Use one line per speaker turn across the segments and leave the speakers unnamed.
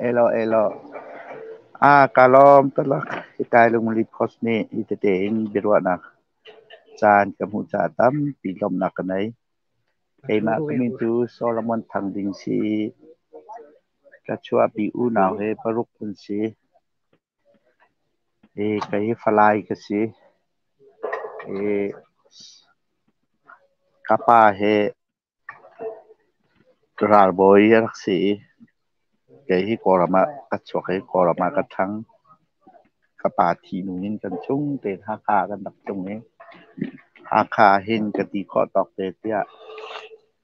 Elaw elaw. Kaa lawm talak. Hi Lungli Post nih hi tete in biaruahnak caan ka hmuh caah tampi lawmhnak ka nei. Keimah ka min cu Solomon Thang Ding si i ka chuahpi unau he paruk kan si. Hi kei hi Falai ka si. Hi ka pa he Ralbawi a rak si i kei hi Kawlram ah ka chuak i Kawlram ah ka ṭhang. Ka pa thih hnu in kan chung tein Hakha ah kan rak tlung i Hakha ah hin ka ti khawh tawk te tiah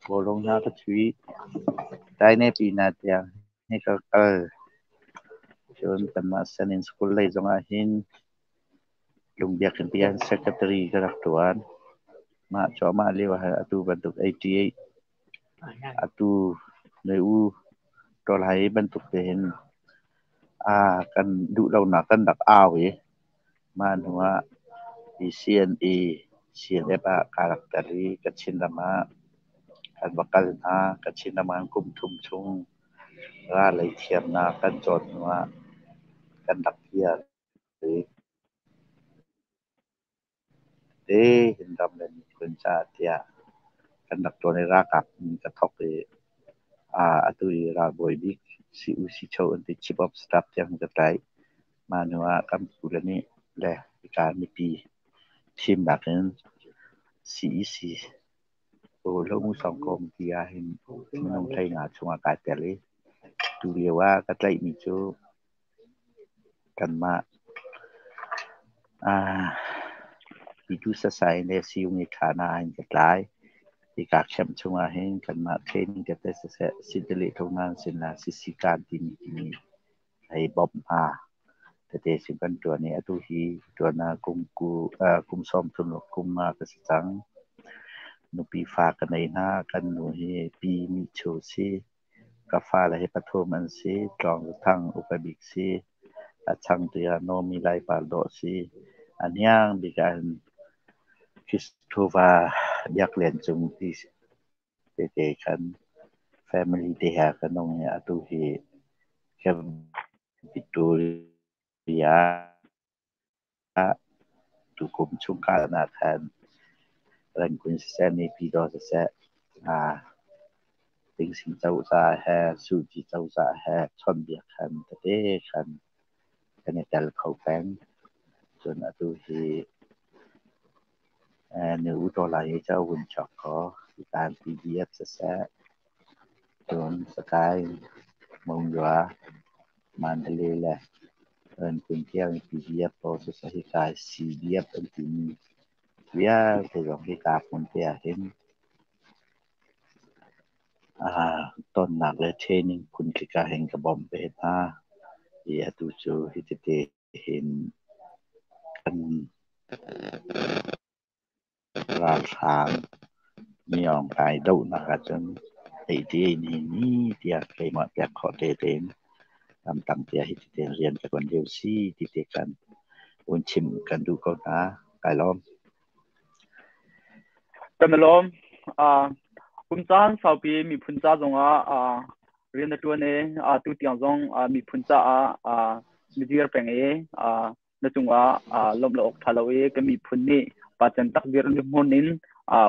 bawlung hna ka chuih. Tainepina tiang hi ka kal. Cun kanmah Sanin School lei zongah hin Lungbiakinn ti ah secretary ka rak ṭuan. Mah cuahmah lio ah atu bantuk 88 atu noi u ṭawlhai bantuk te hin kan duhlonak kan rak au i mah hnu ah hi CNA CNF ah kaa rak tel i Kachin ram ah kan va kal hna. Kachin ram ah kum thum chung ral lei thiamnak kan cawn hnu ah kan rak kir. Tein ram le miphun caah tiah kan rak ṭuan i ralkap in ka thawk i atu i ralbawi bik CUCCHO an ti Chief of Staff tiang ka tlaih. Mah hnu ah kan pule nih le hika mipi thimnak in CEC Hlawhmusawng Committee ah hin minung 15 chungah kaa tel i tulio ah ka tlaihmi cu kanmah Pitu sasai le siung i ṭhana in ka tlai. Hika camp chungah hin kanmah training tete siseh, sitali thongan sinah sisikan timi timi hei bawmh hna tete sin kan ṭuan i atu hi ṭuan ah kum 30 kum nga ka si cang. Nupi fa ka nei hna. Kan nu hi Pi Mi Chu si. Ka fale hi pathum an si. Tlawng Zathang upa bik si. A changtu ah Naomi Laipar dawh si. A hniang bik ah hin Christopher Biak Lian Cung ti tete khan family te he kan um i atu hi Victoria Tukum chung kalnak khan Rangoon siseh, Naypyidaw siseh, Tingsing cozah he, Suhci cozah he chawnhbiak khan tete khan kan i tel kho peng. Cun atu hi Nu U Taw Lai hi ca vun chuak kaw hitan PDF siseh, cun Sagaing, Monywa, Mandalay le Rangoon tiang PDF pawl siseh hika CDF an timi vialte zong hika hmun te ah hin tonnak le training phunkip ah hin ka bawmh ve hna. I atu cu hitete hin kan Ralhrang miohhlai dohnak ahcun ei ni tiah keimah pek khawh te tein ramtang tiah hiti tein rian ka ṭuan lio si ti te khan vun chim kan duh ko hna. Kai lawm.
Kan i lawm. Kum caan saupi miphun ca zongah rian na ṭuan i tu tiang zong miphun caah na dir peng i na cungah lawmh lo awk ṭha lo i ka miphun nih pacan tak dir hmun in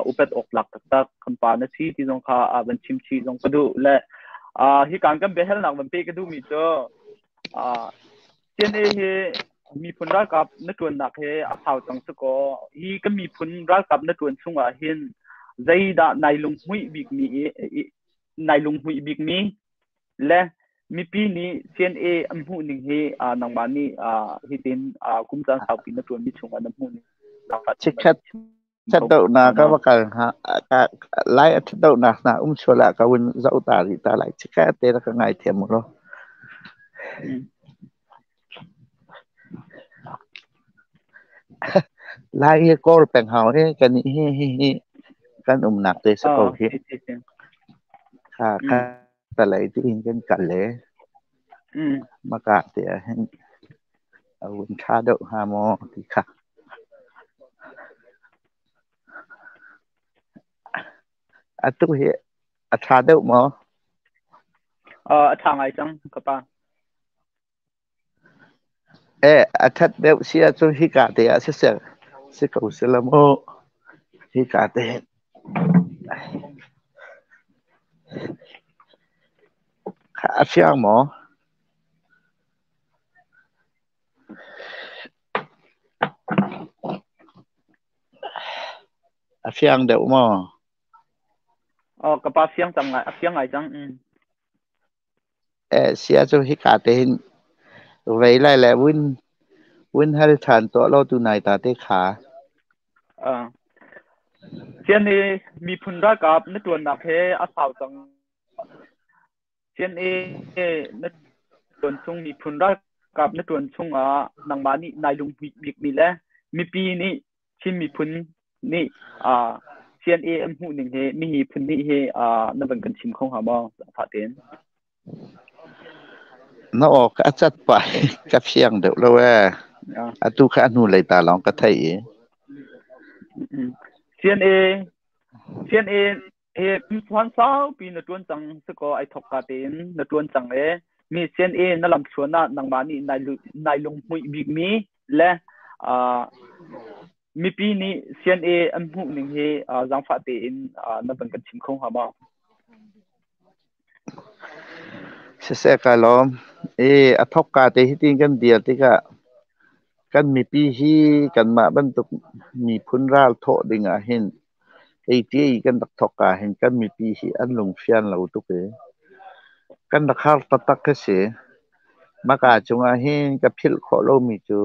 upat awk tlak taktak kan pa na si ti zong kha van chim chih zong ka duh le hi kan kan biahalnak van pe ka duhmi cu CNA hi miphun ralkap na ṭuannak he a sau cang si kaw hi kan miphun ralkap na ṭuan chungah hin zeidah nai lunghmuih bikmi nai lunghmuih bikmi Le mipi nih CNA an hmuh ning hi nangmah nih hitin kum caan saupi na ṭuanmi chungah na hmuh ning
Chikkhat ṭhatdohnak ka va kal hnga lai a ṭhatdohnak hna um sual ah ka vun zoh ta rih ta lai. Chikkhat te rak ka ngaithiam u law. Lai hi kawl peng hau hi kan hi hi hi kan umnak te si ko hi. Kha kha Palei tiin kan kal i maka te ah hin a vun ṭha deuh hnga maw ti kha. Atu hi a ṭha deuh maw?
A ṭha ngai cang ka pa.
Eh, a ṭhat deuh si ahcun hika te ah siseh si ko sehla mu. Hika te hin a fiang maw? A fiang deuh maw?
Oh, ka pa fiang cang ngai, a fiang ngai cang.
Eh, si ahcun hika te hin vei lai le vun hal ṭhan tuah law tunai ta te kha.
CNA miphun ralkap na ṭuannak he a sau cang. CNA na ṭuan chung miphun ralkap na ṭuan chungah nangmah nih nai lunghmuih bikmi le mipi nih Chin miphun nih CNA an hmuh ning hi mi miphun nih hi na van kan chim kho hnga maw? Zaangfah tein.
Na aw ka a cat pah i ka fiang deuh lo ee. Atu kha a hnu lei ta lawng ka theih i.
CNA CNA he tuan saupi na tuan cang si kaw ai thok ka tein na tuan cang e mi CNA na lam thluan ah nangmah nih nai lunghmuih bikmi le mipi nih CNA an hmuh ning hi zaangfah tein na van kan chim kho hnga maw?
Siseh kai lawm. E a thok ka te hitin kan dir tikah kan mipi hi kanmah bantuk miphun ral thawh ding ah hin ATA kan rak thok ah hin kan mipi hi an lungfian lo tuk i kan rak har taktak khi si. Maka cungah hin ka philh khawh lomi cu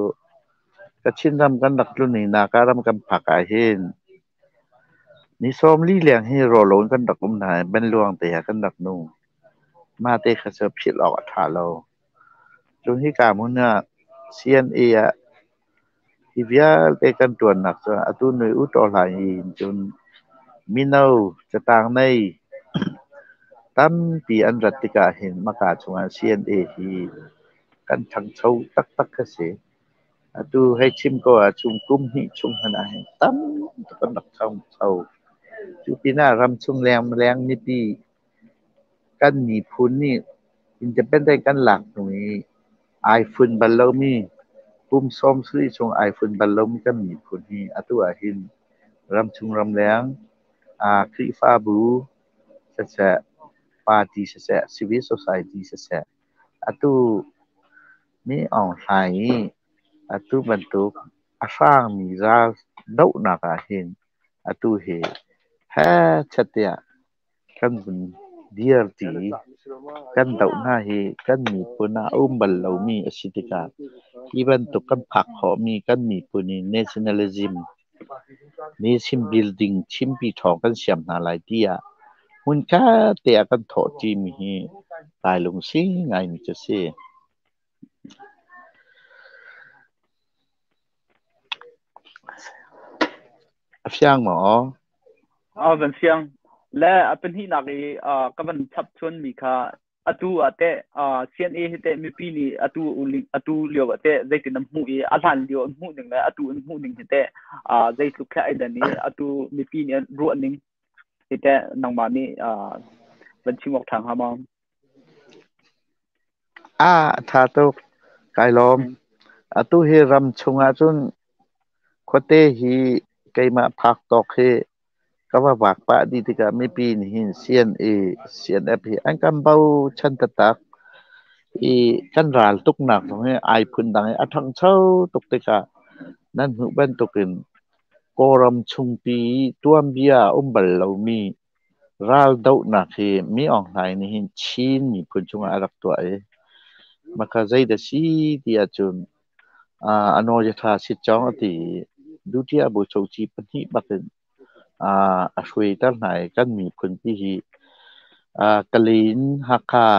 Kachin ram kan rak tlun i Naga ram kan phak ah hin ni 40 leng hi rawlo in kan rak um hna i banluang te ah kan rak nung. Mah te kha cu philh awk a ṭha lo. Cun hika hmun ah CNA ah hi vialte kan ṭuannak cu atu nui u ṭaw hlah hi cun mino catang nei tampi an rat tikah hin maka chungah CNA hi kan ṭhangcho taktak kha si. Atu hei chim ko ahcun kum hnih chung hmanh ah hin tam tuk kan rak ṭhangcho. Cu pinah ramchung lengmang mipi kan miphun nih independent kan lak hnu i ai fun bal lomi kum 70 chung ai fun bal lomi kan miphun hi atu ah hin ramchung ramleng Khrihfabu siseh, party siseh, civil society siseh, atu Mi Aung Hlaing i atu bantuk a hrangmi ral dohnak ah hin atu hi hechet tiah kan vun dirti i kan doh hna hi kan miphun ah a um bal lomi a si tikah hi bantuk kan phak khawhmi kan miphun i nationalism nation building chimpi ṭhawng kan siam hna lai tiah hmunkhat te ah kan thawhṭimi hi kai lungsi ngaimi cu a si. A fiang maw?
Van fiang. Le a pahnihnak i ka van chap chuanmi kha atu ah teh CNA hi teh mipi nih atu lio ah teh zeitin an hmuh i a hlan lio an hmuh ning le atu an hmuh ning hi teh zeitluk khe ai dan i atu mipi nih an ruah ning hi teh nangmah nih van chim awk ṭha hnga maw?
A ṭha tuk. Kai lawm. Atu hi ram chung ahcun khuate hi keimah phak tawk hi ka va vak pah dih tikah mipi nih hin CNA, CNF hi an kan bochan taktak i kan ral tuknak zong hi ai phundang i a ṭhangcho tuk tikah nan hmuh bantukin Kawlram chungpi tuanbia a um bal lomi raldohnak hi Mi Aung Hlaing nih hin Chin miphun cungah a rak tuah i maka zeidah si ti ahcun a nawlṭha sitcawng a ti i Dutiah Buchohci pahnih bak in a hruaiter hna i kan miphunpi hi Kalay in Hakha,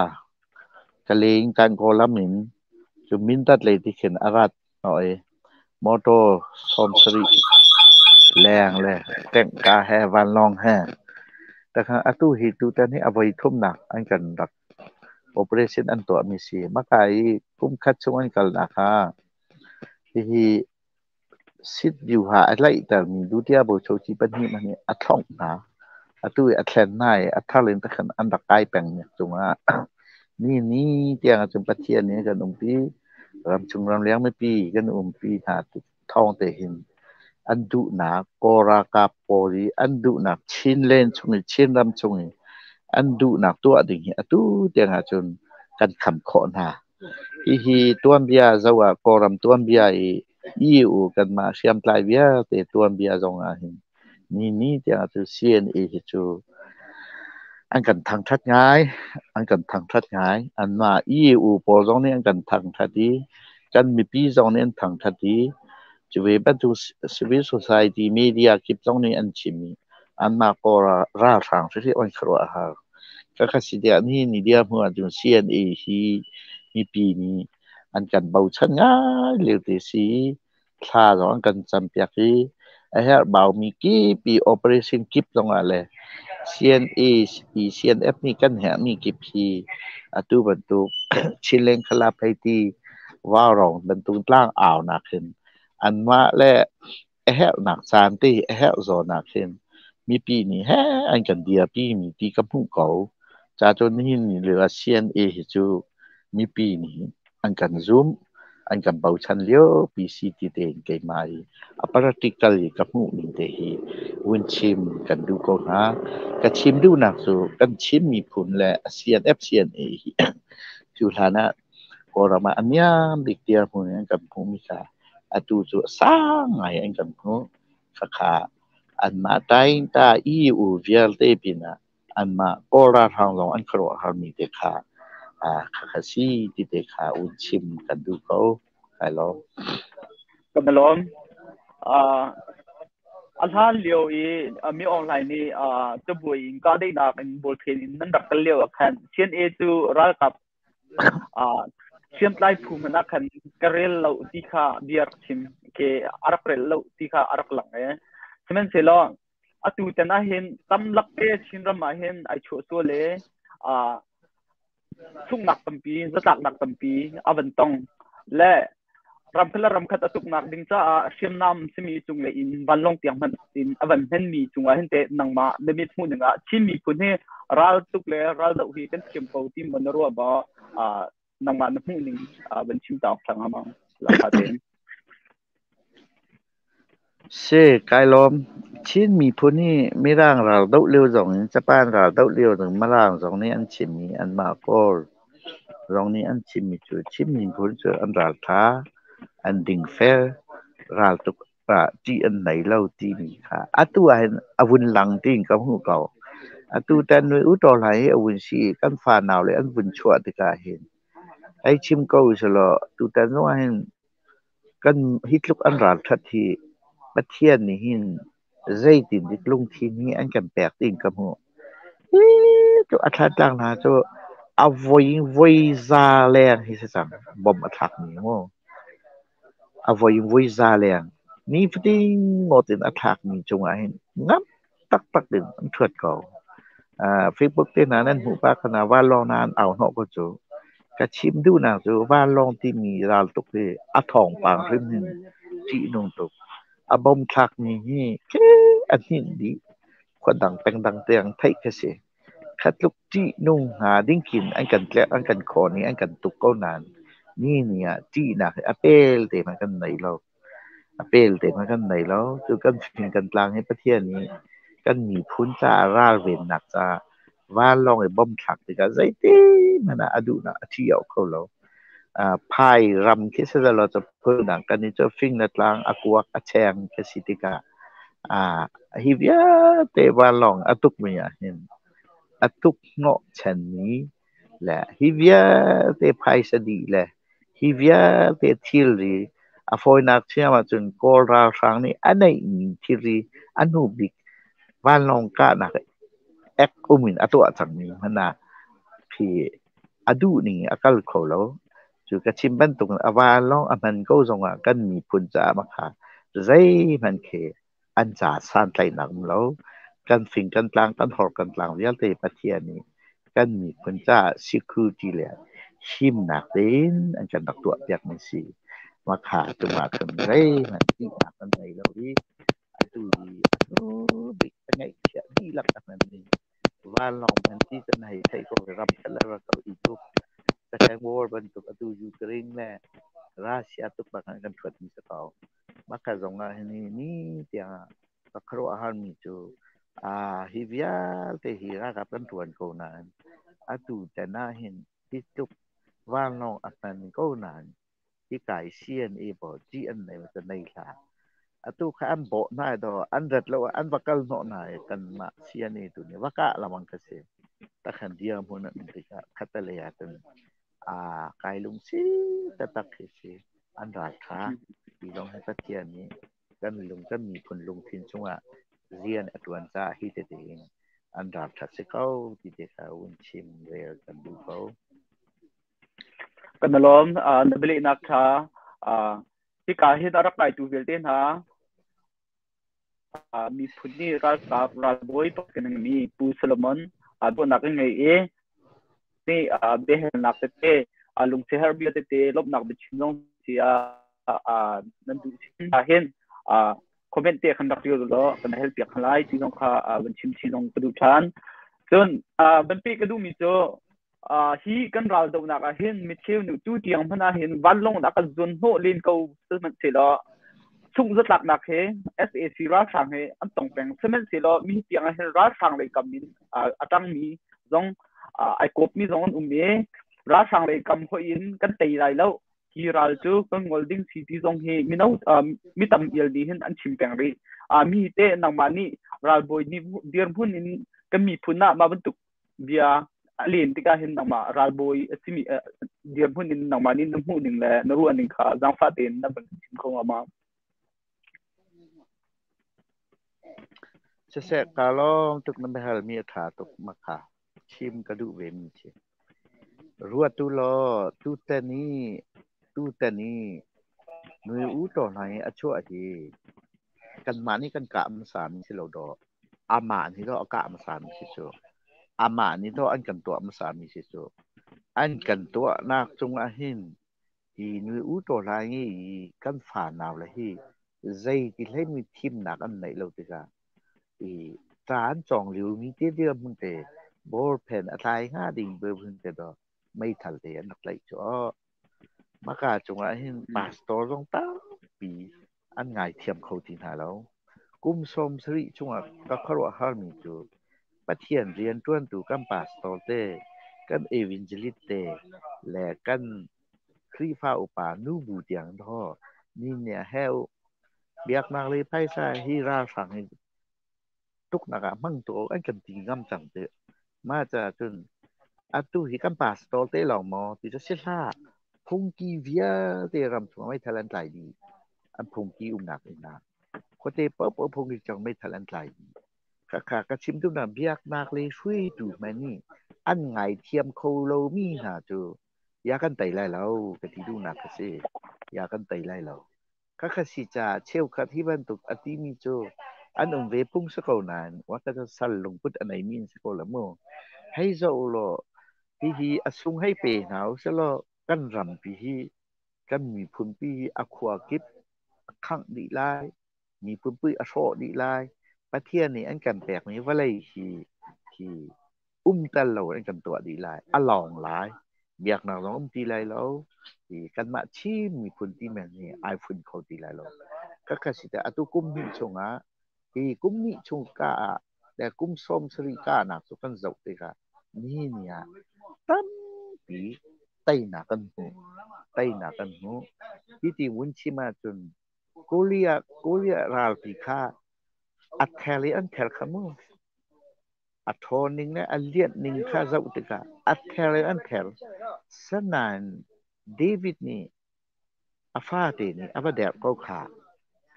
Kalay in Kankaw lam in cu Mindat lei ti khin a rat hnawh i motor 70 leng le tengka he vanlawng he takhan atu hi tutan hi a voi thumnak an kan rak operation an tuahmi si. Maka i kum khat chung an kalnak kha hihi Sit view-ha a tlaihtermi Dutiah Bochohci pahnih hmanh nih a thlongh hna. Atu i a thlen hna i a thar in takhan an rak kai peng nek cungah ni ni tiang ahcun Pathian nih a kan umpi. Ramchung ramleng mipi kan umpi hna thawng te hin an duhnak Kawl ralkap pawl i an duhnak Chinland chung i Chinram chung i an duhnak tuah ding hi atu tiang ahcun kan kham khawh hna. Hihi tuanbia zoh ah Kawlram tuanbia i EU kanmah hriamtlai vialte tuanbia zong ah hin ni ni tiang ahcun CNA hi cu an kan thangṭhat ngai, an kan thangṭhat ngai. Anmah EU pawl zong nih an kan thangṭhat i kan mipi zong nih an thangṭhat i cu ve bantuk civil society media kip zong nih an chim i anmah Kawl ralhrang hrimhrim an khuaruah a har. Khakha si tiah nihin ni dirhmun ahcun CNA hi mipi nih an kan bochan ngai lio te si. Thla zong an kan campiak i a herhbaumi kip i operation kip zongah le CNA i CNF nih kan herhmi kip hi atu bantuk Chinland Khala Pheiti Vaurawng bantuk tlang aunak hin anmah le a herhnak caan te a herh zawn ah khin mipi nih heh an kan dirpi mi ti ka hmuh ko. Ca cu nihin ni lio ah CNA hi cu mipi nih an kan zumh, an kan bochan lio pi si ti tein keimah hi a practical i ka hmuh ning te hi vun chim kan duh ko hna. Ka chim duhnak cu kan Chin miphun le CNF CNA hi cu hlan ah Kawlram ah a niam bik dirhmun in an kan hmuhmi kha atu cu a sang ngai an kan hmuh. Khakha anmah taingta EU vialte pinah anmah Kawl ralhrang zong an khuaruahharmi te kha khakha si ti te kha un chim kan duh ko. Kai lawm.
Kan lawm. A hlan lio i mi online nih cabuai in kahdaihnak in bawlphen in nan rak kal lio ah khan CNA cu ralkap hriamtlai phu hmanh ah khan ka rel lo ti kha bia rak chim ke a rak rel lo ti kha a rak lang e. Sihmanhsehlaw atu tan ah hin tamlak te Chinram ah hin ai chuah sual e, sunghnak tampi, zatlaknak tampi a van tong le ramkhat le ramkhat a tuknak ding caah hriamnam simi cunglei in vanlawng tiang hmanh in a van hmenmi cungah hin teh nangmah na mit hmuh ning ah Chin miphun hi ral tuk le ral doh hi kan thiam ko ti maw na ruah maw, nangmah na hmuh ning van chim ta awk thlang amang lakha tein.
Si, kai lawm. Chin miphun hi Mirang ral doh lio zong in Japan ral doh lio zong Mirang zong nih an chimmi anmah Kawl zong nih an chimmi cu Chin miphun cu an ralṭha, an dingfel, raltuk ah ṭih an nei lo timi kha atu ahhin a vun lang tiin ka hmuh ko. Atu tan nui u taw hlan hi a vun si i kan fanau le an vun chuah tikah hin hei chim ko usih tutan zong ahhin kan hi tluk an ralṭhat hi Pathian nih hin zeitindik lungthin hi an kan pek tiin ka hmuh. Hi tluk a thlatlang hna cu a voi in voi za leng hi si cang bom a thlakmi mu. A voi in voi za leng nifatin ngawt in a thlakmi cungah hin ngam taktak in an ṭhuat ko. Facebook te hna nan hmuh pah khan ah vanlawng hna an au hnawh ko cu. Ka chim duhnak cu vanlawng timi raltuk hi a thawngpang hrim hin ṭihnung tuk. A bom thlakmi hi a hninh dih. Khua dang pengdang tiang theih khi si. Kha tluk ṭihnung hnga ding khin an kan tlerh, an kan khawn i an kan tuk ko nain ni ni ah ṭihnak hi a pel te hmanh kan nei lo. A pel te hmanh kan nei lo. Cu kan fing kan tlang hi Pathian nih kan miphun caah ralvennak caah vanlawng i bom thlak tikah zeitihmanh ah a duhnak a ṭhi awk kho lo. Phai ram khi si lo cu phundang kan i cu fing le tlang a kuak a cheng khi si tikah hi vialte vanlawng a tukmi ah hin a tuk hnawhchanmi le hi vialte phaisa dih le hi vialte thilri a fawinak thiam ahcun Kawl ralhrang nih a neihmi thilri a hnu bik vanlawng kahnak ek um in a tuah cangmi hmanh ah khi a duh ning in a kal kho lo. Cu ka chim bantuk in a vanlawng a hman ko zongah kan miphun caah makha zeihmanh khi an ca santlaihnak um lo. Kan fing kan tlang, kan hor kan tlang vialte Pathian nih kan miphun caah security le himnak tein an kan rak tuahpiakmi si. Makha cungah cun zeihmanh ṭihnak kan ngei lo i atu i a hnu bik a ngeihchiah dihlak a hmanmi vanlawng hman ti cu na hei theih ko. Ram khat le ram khat i tuk. Second War bantuk atu Ukraine le Russia tuk bak an kan thuatmi si ko. Maka zong ah hin ni tiang ah ka khuaruah harmi cu hi vialte hi ralkap kan ṭuan ko nain atu tan ah hin hi tluk vanlawng a hman ko nain hika i CNA pawl GNA cu nei hlah. Atu kha an bawh hna i daw an rat lo ah an va kal hnawh hna i kanmah CNA tu nih va kah lengmang kha si. Takhan dirhmun an um tikah khattelei ah cun kai lungsi taktak khi si. An ralṭha. Hi zong hi Pathian nih kan lung kan miphun lungthin chungah rian a ṭuan caah hi tete in an ralṭhat si ko ti te kha vun chim rel kan duh ko.
Kan lawm. Na bialehnak ṭha. Hika hin a rak kaitu vialte hna miphun nih ralkap ralbawi pakhat kan mi Pu Solomon dawtnak in ngei i nih biahalnak tete lungsiaherh bia tete lawmhnak biachim zong si ah nan duh sin hin comment te khan rak ṭial law kan hal piak hna lai ti zong kha van chim chin zong ka duh ṭhan. Cun van peh ka duhmi cu hi kan ral dohnak ah hin micheu nih tu tiang hmanh ah hin vanlawng in a kan zuan hnawh len ko sihmanhsehlaw sungh zatlaknak he SAC ralhrang he an tong peng. Sihmanhsehlaw mi tiang ah hin ralhrang lei kam in a ṭangmi zong ai kawpmi zong an um i ralhrang lei kam hoih in kan tei lai lo, hi ral cu kan ngol ding si ti zong hi mino mi tam ial nih hin an chim peng rih. Mi te nangmah nih ralbawi nih dirhmun in kan miphun ah mah bantuk bia a len tikah hin nangmah ralbawi a simi dirhmun in nangmah nih na hmuh ning le na ruah ning kha zaangfah tein na van chim kho hnga ma?
Siseh, kaa lawm tuk na biahal mi a ṭha tuk ma kha. Chim ka duh ve mi si. Ruat u law tutan i nui u taw hna i a chuah hi kanmah nih kan kah hmasa mi si lo dawh. Amah nih dawh a kah hmasa mi si cu. Amah nih dawh an kan tuah hmasa mi si cu. An kan tuahnak cungah hin hi nui u taw hla i kan fanau le hi zeiti hlei mi thimnak an neih lo tikah i ca an cawng lio mi te dirhmun te bawlpen a tlai hnga ding dirhmun te dawh meithal te an rak tlaih cu aw. Maka cungah hin pastor zong tampi an ngaithiam kho ti hna lo. Kum 70 chungah ka khuaruahharmi cu Pathian rianṭuantu kan pastor te, kan evangelist te le kan Khrihfa upa nubu tiang dawh ni nih a heu. Biaknak le phaisa hi ralhrang hi tuknak ah hmang tu an kan ti ngam cang tih. Mah caah cun atu hi kan pastor te lawng maw ti cu si hlah. Phungki vialte ram chung ah meithal an tlai dih. An phungki umnak inn ah. Khuate paohpaoh phungki cang meithal an tlai dih. Khakha ka chim duhnak biaknak le hruaitu hmanh nih an ngaithiam kho lomi hna cu ya kan tei lai lo ka ti duhnak a si. Ya kan tei lai lo. Khakha si caah cheukhat hi bantuk a timi cu an um ve phung si ko nain wa ka sal lungput a neimi an si ko la mu. Hei zoh law hihi a sung hei pe hna usih kan rampi hi kan miphunpi hi a khua kip a khangh dih lai, miphunpi a hrawh dih lai. Pathian nih an kan pekmi vawlei hi hi um tal lo in kan tuah dih lai, a lawng lai. Biaknak zong um ti lai lo. I kanmah Chin miphun ti men hi ai fun kho ti lai lo. Khakha si teh atu kum hnih chungah hi kum hnih chung ka ah le kum 70 ka nak cu kan zoh tikah nihin ni ah tampi teinak kan hmu. Teinak kan hmu. Hi ti vun chim ahcun Korea Korea ralpi kha a thel i an thel kha mu. A ṭhawnning le a lianhning kha zoh tikah a ther in an ther. Sinain David nih a fate nih a va derh ko khah.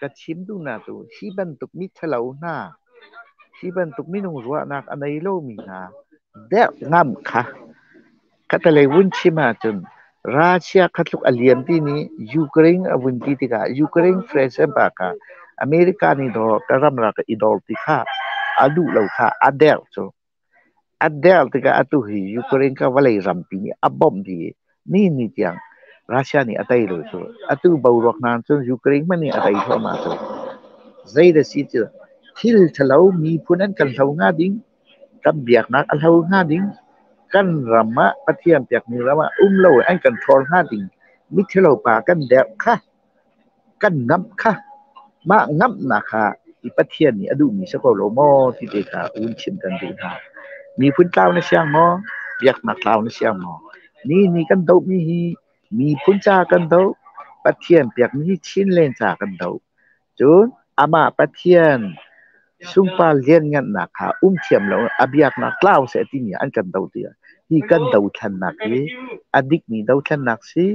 Ka chim duhnak cu hi bantuk miṭhalo hna, hi bantuk minung ruahnak a nei lomi hna derh ngam kha khatalei vun chim ahcun Russia kha tluk a lian timi Ukraine a vun ti tikah Ukraine president pa kha America nih dawr ka ram rak i dawr ti kha a duh lo kha a derh cu. A derh tikah atu hi Ukraine kha vawlei rampi nih a bawmh dih i ni ni tiang Russia nih a tei lo cu. Atu boruak hna cun Ukraine hmanh nih a tei thluahmah cu. Zei da si cu thil ṭhalo miphun an kan hlo hnga ding, kan biaknak a hlo hnga ding, kan ram ah Pathian pekmi ram ah um lo in an kan ṭhawl hnga ding. Mithilo pa kan derh kha, kan ngamh kha, mah ngamhnak kha i Pathian nih a duhmi si ko lo maw ti te kha vun chim kan duh hna. Miphun tlau na siang maw? Biaknak tlau na siang maw? Ni ni kan dohmi hi miphun ca kan doh, Pathian pekmi hi Chinland ca kan doh. Cun amah Pathian sungpar lianngannak kha um thiam lo a biaknak tlau seh timi an kan doh tiah hi kan dothlennak hi a dikmi dothlennak si,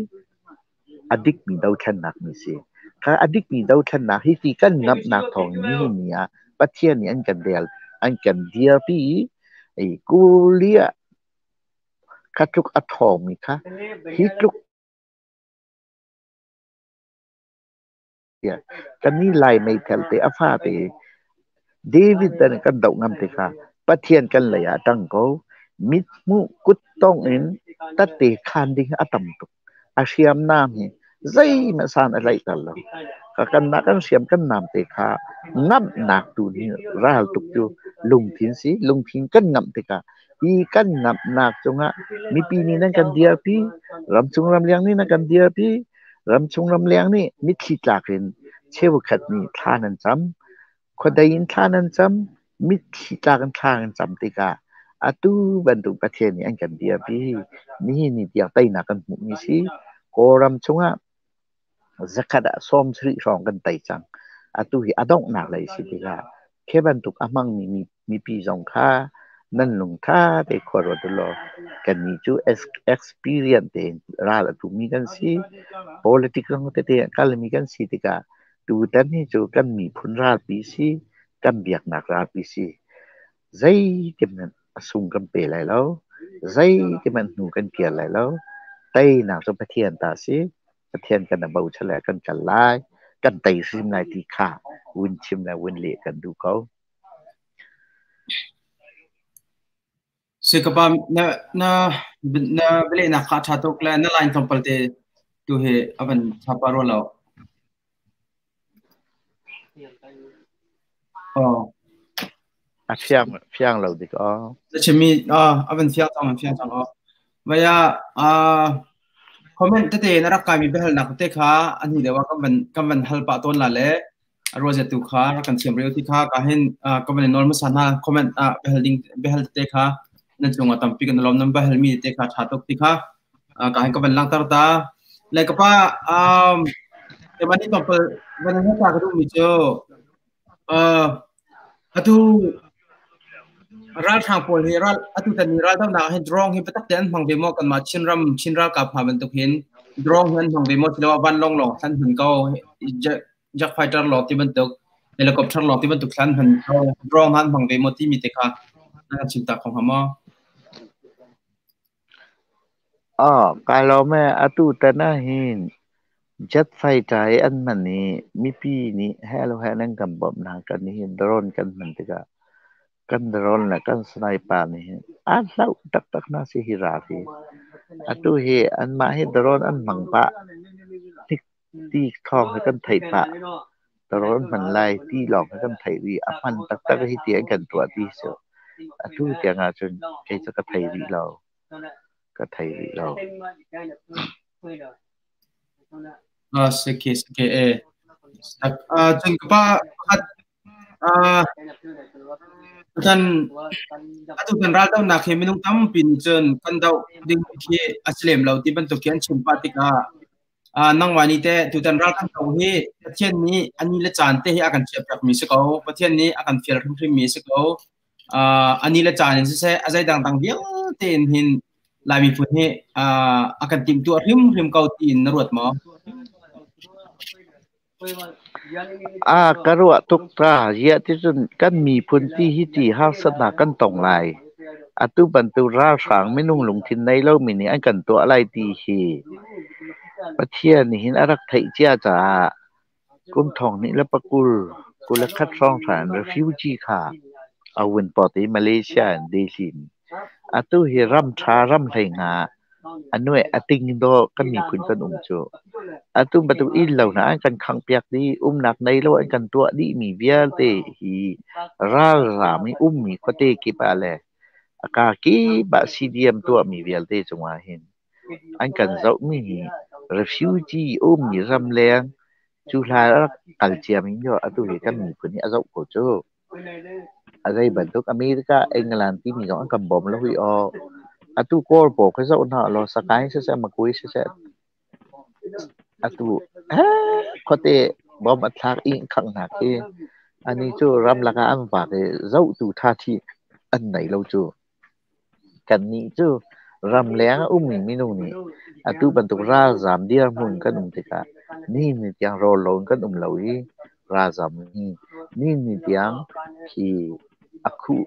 a dikmi dothlennak mi si. Kha a dikmi dothlennak hi ti kan ngamhnak thawng in nihin ni ah Pathian nih an kan del, an kan dirpi i Korea kha tluk a ṭhawngmi kha hi tluk Kannih Lai meithal te a fate David dan kan doh ngam te kha Pathian kan lei ah ṭang ko. Mithmuh kuttongh in tatte khan ding a tam tuk. A hriamnam hi zeihmanh san a tlaihter lo. Ka kanmah kan hriam kan nam te kha ngamhnak tu nih ral tuk cu lungthin si. Lungthin kan ngamh tikah hi kan ngamhnak cungah mipi nih nan kan dirpi, ramchung ramleng nih nan kan dirpi, Ramchung ramleng nih mitthli tlak in cheukhat nih thla nan cam. Khuadei in thla nan cam, mitthli tlak in thla nan cam tikah atu bantuk Pathian nih an kan dirpi. Nihin ni tiang teinak kan hmuhmi si. Kawlram chungah zakhat ah 70 hrawng kan tei cang. Atu hi a donghnak lei si tikah khi bantuk a hmangmi mipi zong kha nan lung ṭha te khua ruat u law kannih cu experience tein ral a tumi kan si. Politics zong tete a kalmi kan si tikah tutan hi cu kan miphun ralpi si, kan biaknak ralpi si. Zeitihmanh a sung kan pe lai lo. Zeitihmanh hnu kan kir lai lo. Teinak cu Pathian ta si. Pathian kan i bochan le kan kal lai. Kan tei hrim lai ti kha vun chim le vun leh kan duh ko.
Si ka pa na na na bialehnak kha a ṭha tuk le na line tlawmpal te tu hi a van ṭha pah rua lo. Oh.
A fiang fiang lo dik aw.
Na chimmi a van fiang cang an fiang cang aw. Vaya comment tete na rak kaimi biahalnak te kha an hi deuh ah kan van hal pah tawn la le a ruazia tu kha rak kan thiam reo ti kha ka hin ka van nawl hmasa hna. Comment ah biahal ding biahal tete kha nan cungah tampi kan lawm. Nan biahal mi tete kha tha tuk ti kha ka hin ka van langhter ta le ka pa. Keimah nih tlawmpal van in ta ka duh mi cu atu ralhrang pawl hi ral atu tan ni raldohnak hin drone hi biatak te an hmang ve maw? Kanmah Chinram Chin ralkap hna bantuk hin drone hi an hmang ve maw? Tiloah vanlawng lawng thlan hman ko, jet fighter lawng ti bantuk, helicopter lawng ti bantuk thlan hman ko, drone han hmang ve maw timi te kha na kan chim ta kho hnga maw?
Aw, kai lawm ee. Atu tan ahhin jet fighter hi an hman i mipi nih heh le heh nan kan bawmh hna. Kan hi drone kan hman tikah kan drone le kan sniper nih hin aa hlauh taktak hna si hi ral hi. Atu hi anmah hi drone an hmang pah. Ti thawng hi kan theih pah. Drone hman lai ti lawng hi kan theih rih. A hman taktak hi ti an kan tuah ti cu atu tiang ahcun kei cu ka thei rih lo. Ka thei rih lo.
Ah, sike sike e. Cun ka pa pakhat tutan atu kan raldohnak hi minung tampi nih cun kan doh ding khi a si lem lo ti bantuk khi an chim pah tikah nangmah nih teh tutan ral kan doh hi Pathian nih a ni le caan te hi a kan chiahpiakmi si ko, Pathian nih a kan fial hrimhrimmi si ko, a ni le caan in siseh a zei dangdang vialte in hin Lai miphun hi a kan timhtuah hrimhrim ko tiin na ruat maw?
Ka ruah tuk ta. Ziah ticun kan miphun ti hi ti harsatnak kan tong lai. Atu bantuk ralhrang minung lungthin nei lomi nih an kan tuah lai ti hi Pathian nih hin a rak theih cia caah kum 2020, 21 hrawng refugee kha a vun pawt i Malaysia in Delhi in. Atu hi ram ṭha ram hlei nga a nuaih a ting dawh kan miphun kan um cu. Atu bantuk inn lo hna an kan khanghpiak dih, umnak nei lo an kan tuah dihmi vialte hi ralzaam i ummi khuate kip ah le a kaa kip ah CDM tuahmi vialte cungah hin an kan zohmi hi Refugee ummi ramleng cu hlan a rak kal ciami cu atu hi kan miphun nih a zoh ko cu. A zei bantuk America, England timi zong an kan bawm lo hi aw. Atu Kawl pawl kha zoh hna law Sakaing siseh, Makui siseh, atu khuate bom a thlak i khangh hna khi ani cu ramlak ah an vak i zohtu ṭha ṭhi an nei lo cu. Kannih cu ramleng a ummi minung nih atu bantuk ralzaam dirhmun kan um tikah nihin ni tiang rawl lo in kan um lo i ralzaam hi nihin ni tiang khi a khuh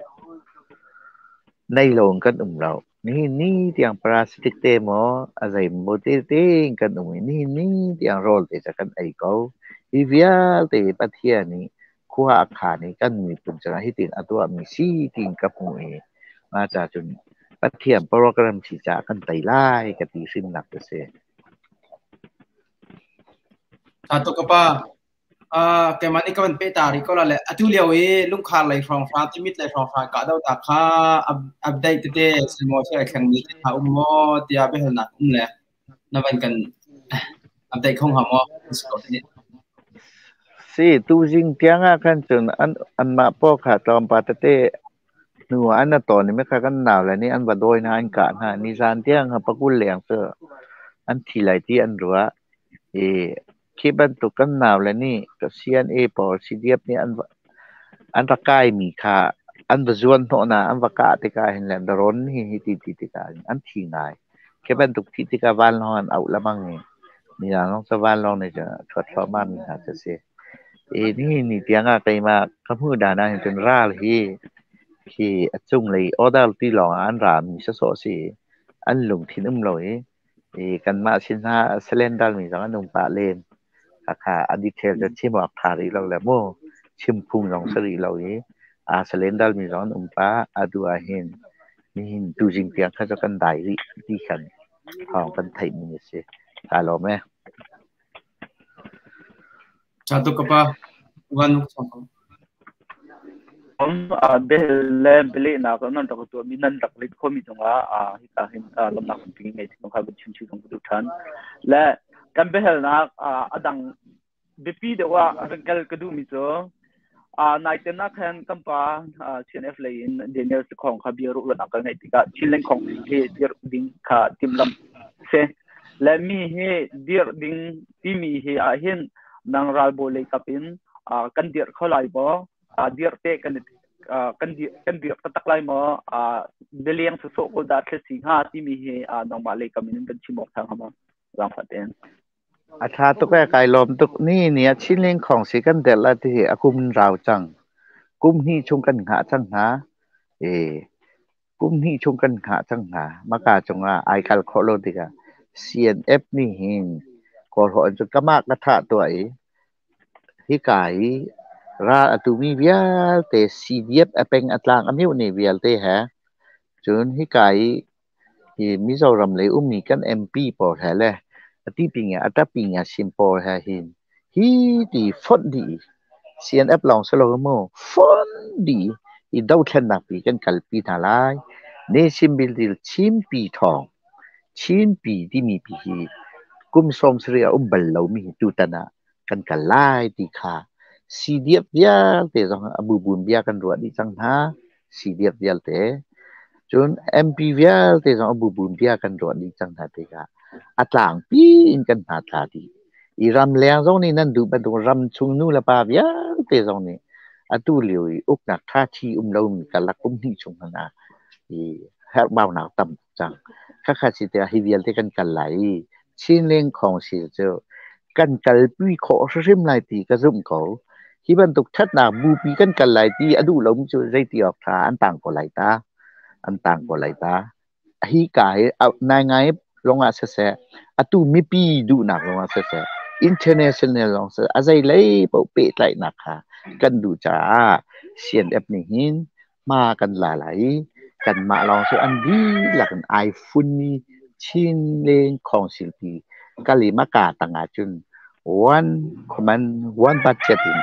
nei lo in kan um lo. Nihin ni tiang parasitic te maw a zeimaw tete in kan um i nihin ni tiang rawl te cu kan ei ko. Hi vialte hi Pathian nih khua a khan i kan miphun cungah hitin a tuahmi si tiin ka hmuh i mah ca cun Pathian program si caah kan tei lai ka ti hrimnak a si.
Tha tuk ka pa. Keimah nih ka van peh ta rih ko la le atu lio i lungkhar lei hrawnghrang timit lei hrawnghrang kahdo ta kha update tete simaw thil ai thleng mi te kha um maw tiah biahalnak um le na van kan update kho hnga maw?
Si, tuzing tiang ah khan cun anmah pawl kha tlawmpal tete hnu ah an tawn i kha kan naule nih an va dawi hna, an kah hna. Nizan tiang kha pakul leng cu an thi lai ti an ruah. I khi bantuk kan naule nih CNA pawl CDF nih an rak kaimi kha an va zuan hnawh hna, an va kah tikah hin le darawn hi hi ti ti tikah hin an thi ngai. Khi bantuk thih tikah vanlawng an auh lengmang i mirang zong cu vanlawng nih cun a ṭhuat thluahmahmi hna cu a si. I nihin ni tiangah keimah ka hmuh dan ahhin cun ral hi khi a cunglei order ti lawngah an rami sawsawh a si i an lungthin um lo i kanmah sin hna cylinder mi zong an um pah len. Khakha a detail cu chim awk ṭha rih lo le mu. Chim phung zong si rih lo i aa cylinder mi zong an um pah. Atu ahhin nihin tuzing tiang kha cu kan dai rih ti khan thawng kan theihmi a si. Kaa lawm ee.
Ṭha tuk ka pa. Van
Bel le bialehnak nan rak tuahmi nan rak let khomi cungah hika hin lawmhnak tampi ngei thing kha van chim chih zong ka duh ṭhan. Le kan biahalnak a dang biapi deuh ah rak kal ka duhmi cu naiten ah khan kan pa CNF lei in Daniel Sakhong kha bia ruahnak kan ngeih tikah Chinland Khong hi dirh ding kha timhlamh si. Le mi hi dirh ding timi hi ahhin nang ralbawi lei kap in kan dirh kho lai maw? Dirh te kan kan dirh kan dirh taktak lai maw? Bialeng sawsawh ko dah thil si hnga timi hi nangmah lei kam in kan chim awk ṭha hnga maw? Zaangfah tein.
A ṭha tuk ee, kai lawm tuk. Ni ni ah Chinlin Khawngsi kan derh la ti hi a kum rau cang. Kum hnih chung kan hngah cang hna. E, kum hnih chung kan hngah cang hna. Maka cungah ai kal khawh lo tikah CNF nih hin Kawlhaw cu kamah ka thah tuah i hika hi ral a tumi vialte CDF a peng a tlang a mioh ni vialte he cun hika hi Hi Mizoram lei ummi kan MP pawl he le a tipi a ṭapi sin pawl he hin hi ti fonh dih i CNF lawng si lo mu fonh dih i dothlennak pi kan kalpi hna lai. Nation building Chinpi thawng Chinpi timi pi hi kum 70 a um bal lomi hi tutan ah kan kal lai ti kha CDF vialte zong a bubun bia kan ruah dih cang hna. CDF vialte. Cun MP vialte zong a bubun bia kan ruah dih cang hna tikah a tlangpi in kan hna tla dih. I ramleng zong nih nan duh bantuk ramchung nu le pa vialte zong nih atu lio i uknak ṭha thi um lomi karlak kum hnih chung hmanh ah i herhbaunak tam cang. Khakha si tiah hi vialte kan kal lai i Chinleng Khawngsi cu kan kalpi khawh hrimhrim lai ti ka zumh ko. Hi bantuk ṭhatnak bupi kan kal lai ti a duh lomi cu zeiti awk ṭha an tang ko lai ta. An tang ko lai ta. Hi ka hi naingai zongah siseh, atu mipi duhnak zongah siseh, international zong siseh, a zeilei paoh pehtlaihnak kha kan duh caah CNF nih hin hma kan la lai i kanmah lawng cu an dihlak in ai funmi Chinleng Council pi Kalimaka tangah cun one command one budget in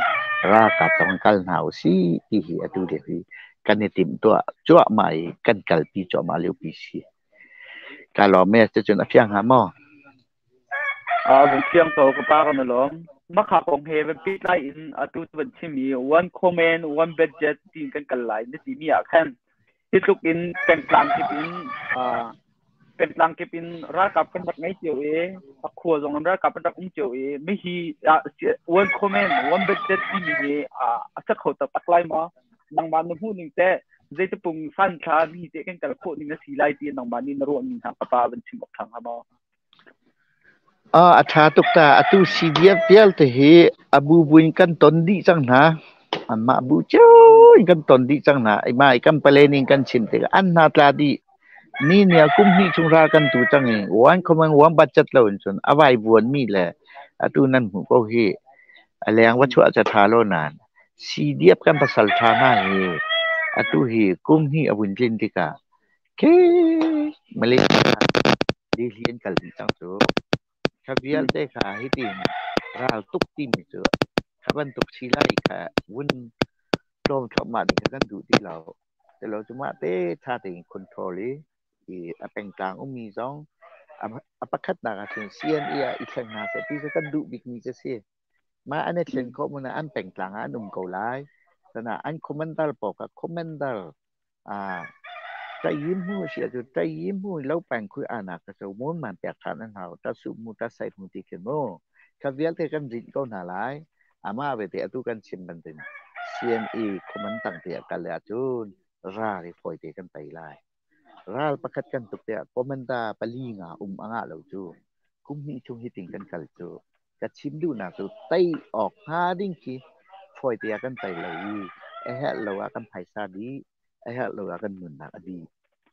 ralkap zong kal hna usih ti hi atu lio hi kan i timhtuah cuahmah i kan kalpi cuahmah liopi si. Ka lawm e, cucun a fiang hnga maw?
Vung thiang ko ka pa kan lawm. Makha kong he van pehtlai in atu van chim i one command one budget tiin kan kal lai na timi ah khan hi tluk in pengtlang kip in pengtlang kip in ralkap kan rak ngei cio i a khua zong in ralkap an rak um cio i mihi one command one budget timi hi a sa kho taktak lai maw? Nangmah na hmuh ning teh zeitipung san thla mi te kan kal khawh ning a si lai ti nangmah nih na ruah mi hna ka pa van chim awk ṭha hnga maw?
A ṭha tuk ta. Atu CDF vialte hi a bu buin kan ton dih cang hna. Anmah bu cio in kan ton dih cang hna. Ima i kan palen in kan chim tikah an hna tla dih. Ni nia kum hnih chung ral kan tu cang i one common one budget lo in cun a vaivuan mi le atu nan hmuh ko hi a leng va chuah ca ṭha lo nain CDF kan pasal ṭha hna hi atu hi kum hnih a vun tlin tikah khi Malaysia Delhi an kal dih cang cu. Kha vialte kha hitin ral tuk timi cu kha bantuk si lai kha vun tlawm thluahmah ding kha kan duh ti lo. Tilo cu mah te ṭha tein control i a pengtlang ummi zong a pakhatnak ahcun CNA ah i thleng hna seh ti cu kan duh bikmi cu si. Mah an i thlen khawh hmun ah an pengtlang ah an um ko lai. Cun an commander pawl kha commander Ṭaihmu a si ahcun ṭaihmu lo peng khui anak ka co mun man pek ṭhan an hau. Ṭasuh mu ṭasai mu ti khi mu. Kha vialte kan rinh ko hna lai. Amah vete atu kan chim bantin CNE khuaman tang te ah kal ahcun ral hi fawi te kan tei lai. Ral pakhat kan tuk tiah commander pali nga um a ngah lo cu. Kum hnih chung hitin kan kal cu. Ka chim duhnak cu tei awk hnga ding khi fawi te ah kan tei lo i a herh lo ah kan phaisa dih, a herh lo ah kan nunnak a dih.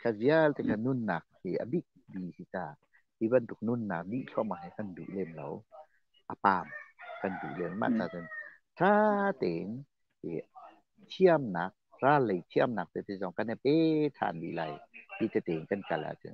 Kha vialte kha nunnak hi a bik bi hi ta. Hi bantuk nunnak dih thluahmah hi kan duh lem lo. A paam kan duh lem. Mah ca cun ṭha tein thiamnak, ral lei thiamnak tete zong kan i pe ṭhan dih lai. Hi tete in kan kal ahcun.